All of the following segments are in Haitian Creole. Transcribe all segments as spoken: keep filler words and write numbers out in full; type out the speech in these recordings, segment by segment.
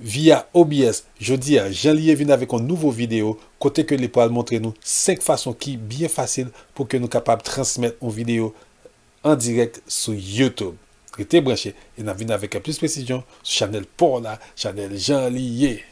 Via O B S, jodi a, Jean Lié vin avèk yon nouvo videyo kote ke li pral montre nou senk fason ki byen fasil pou ke nou kapab transmèt yon videyo an dirèk sou YouTube. Rete branche e n ap vin avèk plis presizyon sou chanèl pa w la, chanèl Jean Lié.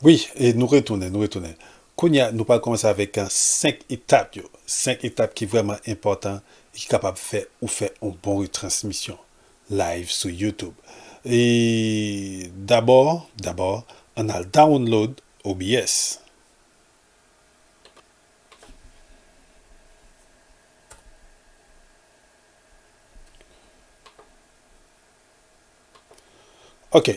Wi, e nou retounen, nou retounen. Kounye a, nou pral kòmanse avèk, eh, senk etap yo. Senk etap ki vrèman enpòtan e ki kapab fè ou fè yon bon retransmisyon live sou YouTube. E dabò, dabò, ann al download O B S. Ok.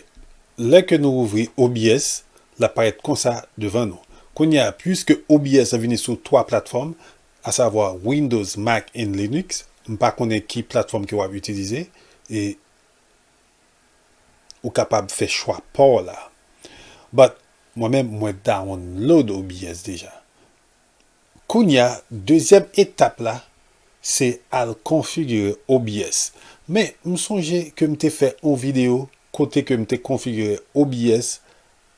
Lè ke nou ouvri O B S, l ap parèt konsa devan nou. Kounye a, puiske O B S vini sou twa platfòm, asavwa Windows, Mac and Linux, m pa konnen ki platfòm ke w ap itilize, e ou kapab fè chwa pa w la. But, mwen menm, mwen download O B S deja. Kounye a, dezyèm etap la, se al konfigire O B S. Men, m sonje ke m te fè yon videyo kote ke m te konfigire O B S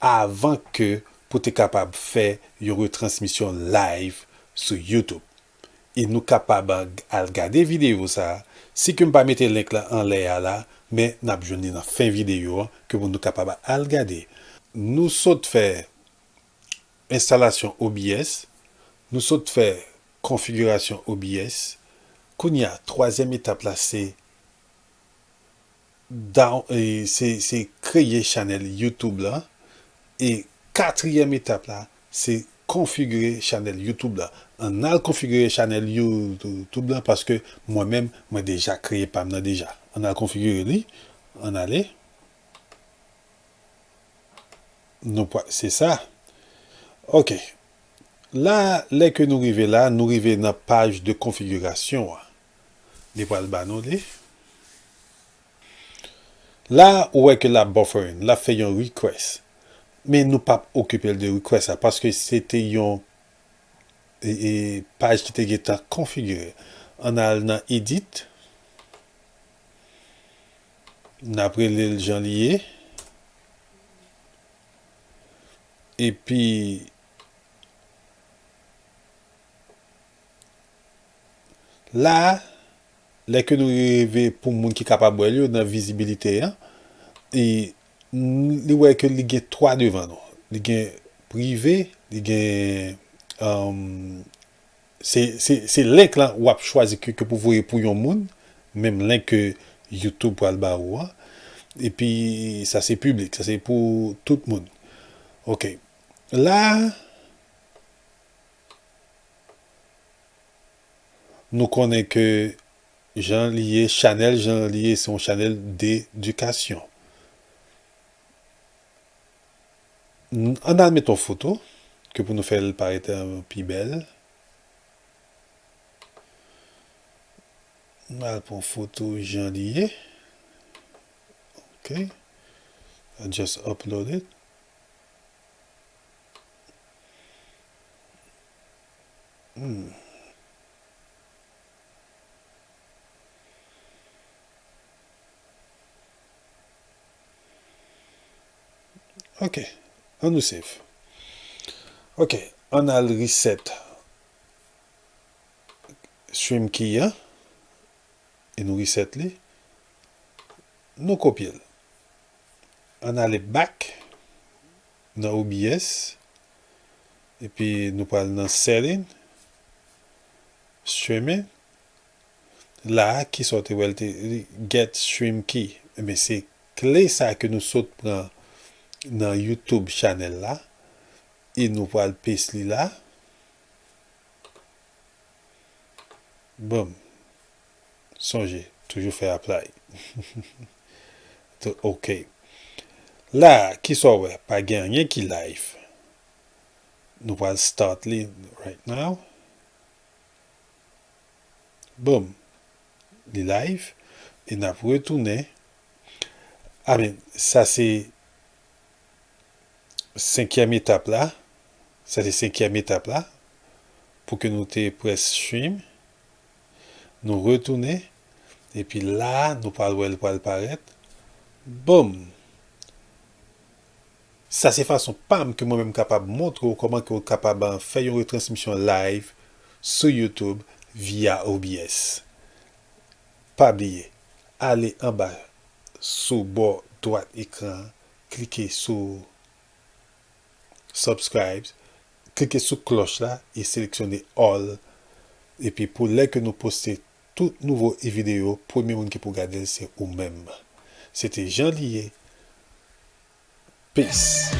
avan ke pou te kapab fè yon retransmisyon live sou YouTube. E nou kapab al gade videyo sa a. Si ke m pa mete link la anlè a la, men n ap jwenn li nan fen videyo an, ke pou nou kapab al gade. Nou sot fè enstalasyon O B S, nou sot fè konfigirasyon O B S. Kounye a, twazyèm etap la, se down-, e, se, se kreye chanèl YouTube la. E katriyèm etap la, se konfigire chanèl YouTube la. Ann al konfigire chanèl YouTube la, paske mwen menm, mwen deja kreye pa m nan deja. Ann al konfigire li, ann ale. Nou pwa-, se sa. Ok. La, lè ke nou rive la, nou rive nan paj de konfigirasyon an. Li pral ba nou li. La, ou wè ke l ap buffering, l ap fè yon request. Men nou p ap okipe l de request la, paske se te yon, e, e, paj ki te gentan konfigire. Ann al nan edit. N ap rele l jan li ye. Epi, la, lè ke nou rive pou moun ki kapab wè l yo nan vizibilite an, e n-, li wè ke li gen twa devan nou. Li gen prive, li gen, um, se, se, se link lan w ap chwazi ke, ke pou voye pou yon moun, menm link ke YouTube pral ba ou an. Epi, sa se piblik, sa se pou tout moun. Ok. La, nou konnen ke jan li ye, chanèl jan li ye, se yon chanèl dedikasyon. N-, ann al met yon foto, ke pou nou fè l parèt, eh, pi bèl. N al pran foto jan li ye. Ok. I just upload it. Hmm. Ok, ann nou save. Ok, ann al reset stream key an. E nou reset li. Nou kopye l. Ann ale back nan O B S. Epi nou pral nan setting, streaming. La a, kisa w te wè l te, li get stream key. Ebyen, se kle sa ke nou sot pran nan YouTube chanèl la. E nou pral paste li la. Boom. Sonje, toujou fè apply. To-, ok. La, kisa w wè? Pa gen anyen ki live. Nou pral start li right now. Boom. Li live. E n ap retounen. I mean, sa se senkyèm etap la. Sa se senkyèm etap la. Pou ke nou te press stream, nou retounen, epi la nou pral wè l pral parèt. Boom! Sa se fason pa m ke mwen menm kapab montre w kòman ke w kapab fè yon retransmisyon live sou YouTube via O B S. Pa bliye, ale anba sou bò dwat ekran, klike sou subscribe, klike sou klòch la e seleksyone all. Epi pou lè ke nou poste tout nouvo videyo, premye moun ki pou gade l se ou menm. Se te jan li ye. Peace.